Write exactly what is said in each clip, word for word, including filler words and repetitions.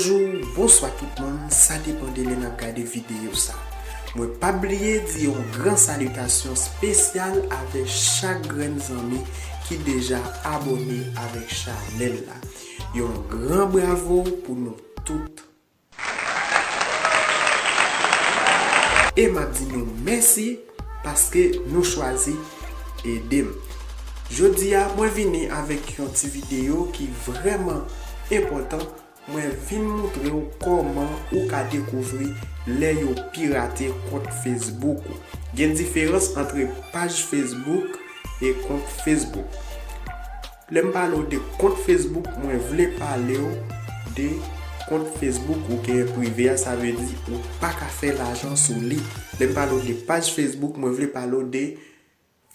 Bonjou, bonswa tout moun, sa depann de lè n ap gade videyo sa. Mwen pa bliye di yon gran salitasyon espesyal avèk chak grenn zanmi ki deja abòne avèk chanèl la. Yon gran bravo pou nou tout. E m ap di nou mèsi paske nou chwazi ede m. Jodi a, mwen vini avèk yon ti videyo ki vrèman enpòtan. Mwen vin montre w kòman ou ka dekouvri lè yo pirate kont Facebook ou. Gen diferans ant paj Facebook e kont Facebook. Lè m pale w de kont Facebook, mwen vle pale w de kont Facebook ou genyen prive a, sa vle di ou pa ka fè lajan sou li. Lè m pale w de paj Facebook, mwen vle pale w de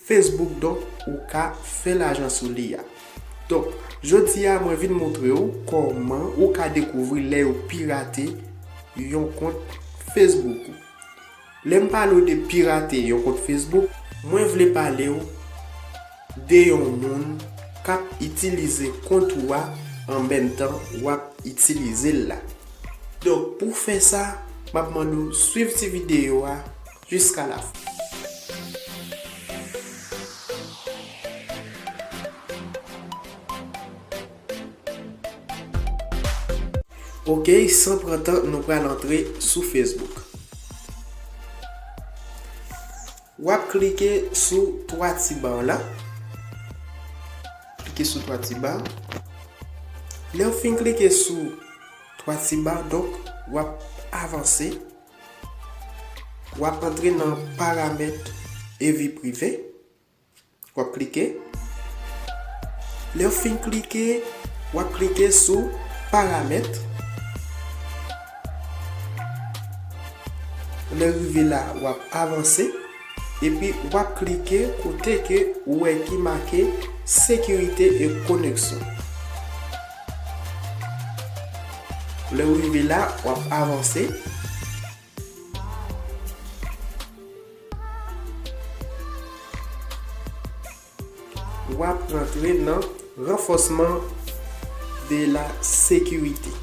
Facebook, donk, ou ka fè lajan sou li a. Donk, jodi a, mwen vin montre w kòman ou ka dekouvri lè yo pirate yon kont Facebook ou. Lè m pale w de pirate yon kont Facebook, mwen vle pale w de yon moun k ap itilize kont ou a an menm tan w ap itilize l la. Donk, pou fè sa, m ap mande w swiv ti videyo a jiska lafen. Ok, san pran tan, nou pral antre sou Facebook. W ap klike sou twa ti ba la. Klike sou twa ti ba. Lè w fin klike sou twa ti ba, donk, w ap avanse. W ap antre nan paramèt e vi prive. W ap klike. Lè w fin klike, w ap klike sou paramèt. Lè w rive la, w ap avanse. Epi, w ap klike kote ke ou wè ki make sekirite e koneksyon. Lè w rive la, w ap avanse. W ap rantre nan ranfòsman de la sekirite.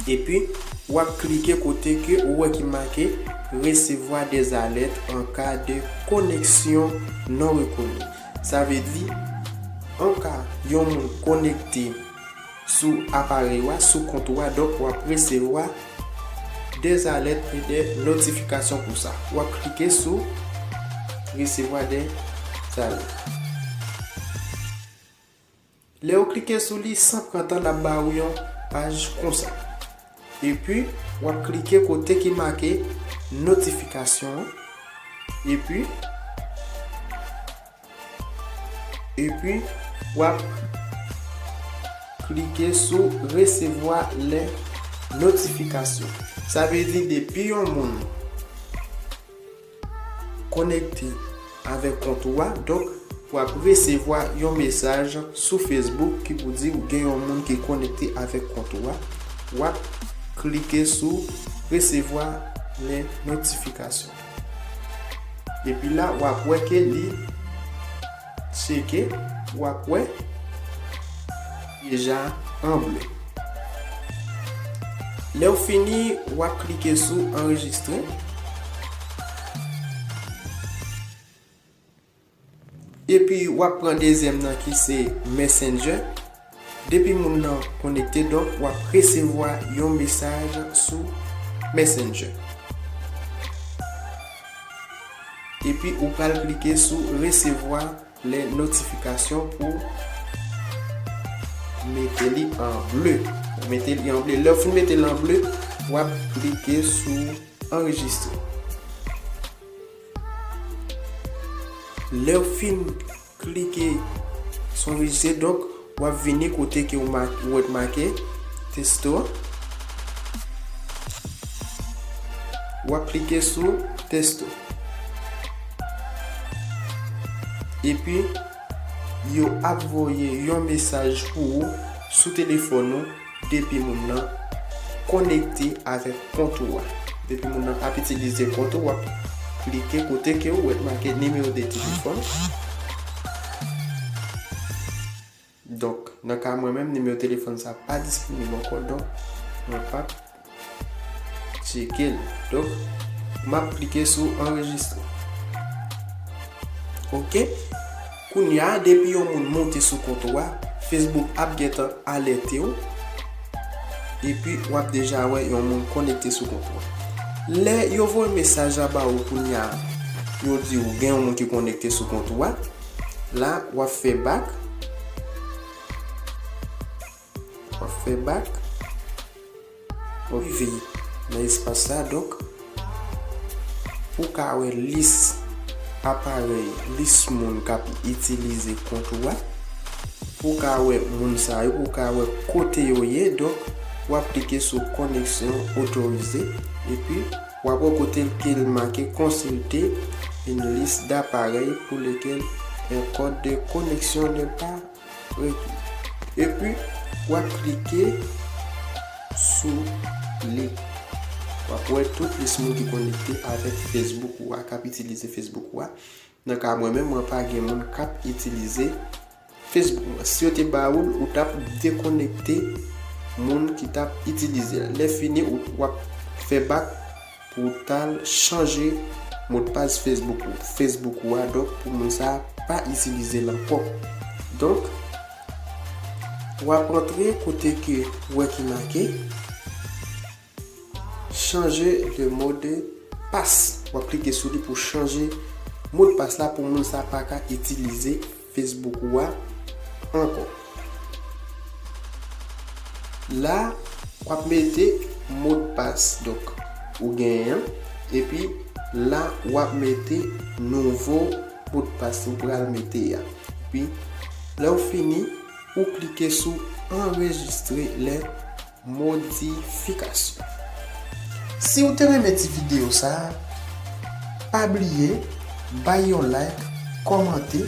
Epi, w ap klike kote ke ou wè ki make resevwa dè zalèt an ka de koneksyon non rekoni. Sa vle di, an ka yon moun konekte sou aparèy ou a, sou kont ou a, donk w ap resevwa dè zalèt e dè notifikasyon pou sa. W ap klike sou resevwa dè zalèt. Lè w klike sou li, san pran tan, l ap ba ou yon paj konsa. Epi, w ap klike kote ki make notifikasyon an. Epi, epi, w ap klike sou resevwa lè notifikasyon. Sa vle di depi yon moun konekte avèk kont ou a, donk, w ap resevwa yon mesaj sou Facebook ki pou di w gen yon moun ki konekte avèk kont ou a. W ap klike sou resevwa lè notifikasyon. Epi la, w ap wè ke li tcheke, w ap wè deja an ble. Lè w fini, w ap klike sou anrejistre. Epi, w ap pran dezyèm nan ki se Messenger. Depi moun nan konekte, donk, w ap resevwa yon mesaj sou Messenger. Epi, ou pral klike sou resevwa lè notifikasyon pou mete li an ble. Mete li an ble. Lè w fin mete l an ble, w ap klike sou anrejistre. Lè w fin klike sou anrejistre, donk, w ap vini kote ke w ma-, w wè make testo. W ap klike sou testo. Epi, yo ap voye yon mesaj pou ou sou telefòn ou depi moun nan konekte avèk kont ou a. Depi moun nan ap itilize kont ou, w ap klike kote ke w wè make nimewo de telefòn. Donk, nan ka mwen menm, nimewo telefòn sa pa disponib ankò, donk, Mwen p ap tcheke l. Donk, m ap klike sou anrejistre. Oke. Kounye a, depi yon moun monte sou kont ou a, Facebook ap gentan alète w. Epi, w ap deja wè yon moun konekte sou kont ou a. Lè yo voye mesaj anba ou kounye a, yo di w gen yon moun ki konekte sou kont ou a, la, w ap fè back. W ap fè back. Ou rive nan espas sa, donk, pou w ka wè lis aparèy, lis moun k ap itilize kont ou a, pou w ka wè moun sa yo, pou w ka wè kote yo ye, donk, w ap klike sou koneksyon otorize, epi w ap wè kote ke l make consulter une liste d'appareils pour lesquels un code de connexion n'est pas requis. Epi, w ap klike sou li. W ap wè tout lis moun ki konekte avèk Facebook ou a, k ap itilize Facebook ou a. Nan ka mwen menm, mwen pa gen moun k ap itilize Facebook mwen. Si yo te ba ou l, ou t ap dekonekte moun ki t ap itilize l. Lè fini, ou, w ap fè back pou w t al chanje modpas Facebook ou, Facebook ou a, donk, pou moun sa a pa itilize l ankò. Donk, w ap antre kote ke w wè ki make chanje de mot de passe. W ap klike sou li pou chanje modpas la pou moun sa pa ka itilize Facebook ou a ankò. La, w ap mete modpas, donk, ou genyen an, epi la, w ap mete nouvo modpas ou pral mete a. Epi, lè w fini, ou klike sou anrejistre lè modifikasyon. Si w te renmen ti videyo sa a, pa bliye bay yon like, kòmante,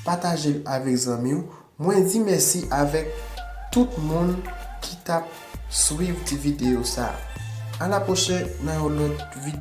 pataje l avèk zanmi w. Mwen di mèsi avèk tout moun ki t ap swiv ti videyo sa a. A la pwochèn nan yon lòt videyo.